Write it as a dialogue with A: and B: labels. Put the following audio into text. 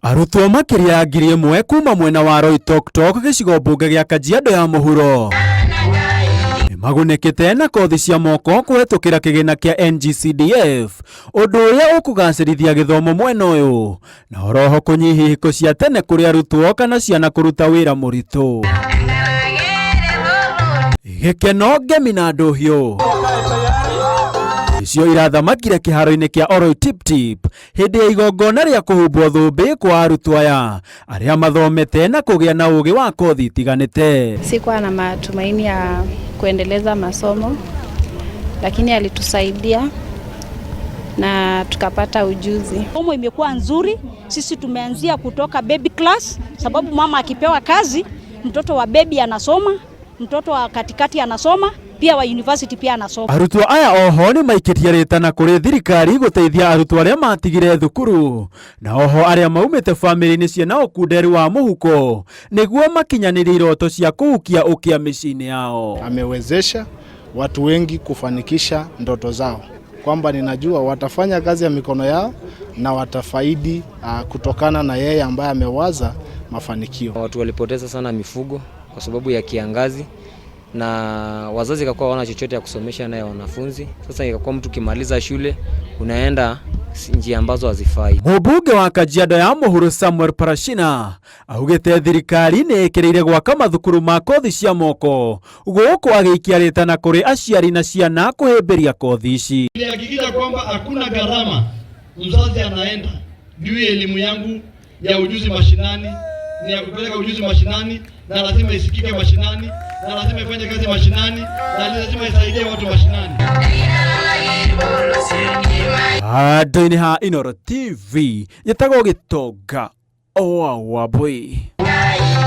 A: Arutwo makĩria ya 1000 kuma mwena wa Loitoktok gĩcigo mbunge gĩa Kajiado ya mũhuro nĩmagunĩkĩte na kothi cia moko kũhetũkĩra kĩgĩna kĩa NGCDF, ũndũ ũrĩa ũkũgacĩrithia gĩthomo mwena ũyũ na oroho kũnyihia ihiko cia tene kũrĩ arutwo kana ciana kũruta wĩra mũritũ. Gĩkeno, ngemi na ndũhiũ nĩcio irathamakire kĩharo-inĩ kĩa Oloitiptip hĩndĩ ya igongona rĩa kũhumbwo thũmbĩ kwa arutwo aya arĩa mathomete na kũgĩa na ũgĩ wa kothi itiganĩte.
B: Sikuwa na matumaini ya kuendeleza masomo, lakini alitusaidia na tukapata ujuzi.
C: Somo imekuwa nzuri, sisi tumeanzia kutoka baby class, sababu mama akipewa kazi, mtoto wa baby anasoma, mtoto wa katikati anasoma, pia wa university pia anasoma.
A: Arutwo aya oho nĩ maikĩtie rĩtana kũrĩ thirikari gũteithia arutwo arĩa matigire thukuru na oho arĩa maumĩte bamĩrĩ-inĩ ciĩna ũkunderu wa mũhuko nĩguo makinyanĩrie iroto cia kũhukia ũkĩa mĩciĩ-inĩ yao.
D: Amewezesha watu wengi kufanikisha ndoto zao, kwamba ninajua watafanya kazi ya mikono yao na watafaidi kutokana na yeye ambaye amewaza mafanikio.
E: Watu walipoteza sana mifugo kwa sababu ya kiangazi na wazazi ikakuwa hawana chochote ya kusomesha naye wanafunzi. Sasa ikakuwa mtu ukimaliza shule unaenda njia ambazo hazifai.
A: Mũmbunge wa Kajiado ya mũhuro Samuel Parashina augĩte thirikari nĩ ĩkĩrĩire gwaka mathukuru ma kothi cia moko gũkũ agĩikia rĩtana kũrĩ aciari na ciana kũhĩmbĩria kothi ici.
F: Nilihakikisha kwamba hakuna gharama mzazi anaenda juu ya elimu yangu ya ujuzi mashinani, ni ya kupeleka ujuzi mashinani, na lazima isikike mashinani, na lazima ifanye kazi mashinani, na lazima isaidie watu mashinani.
A: Handũ-inĩ ha Inooro TV njĩtagwo Gĩtonga wa Wambui.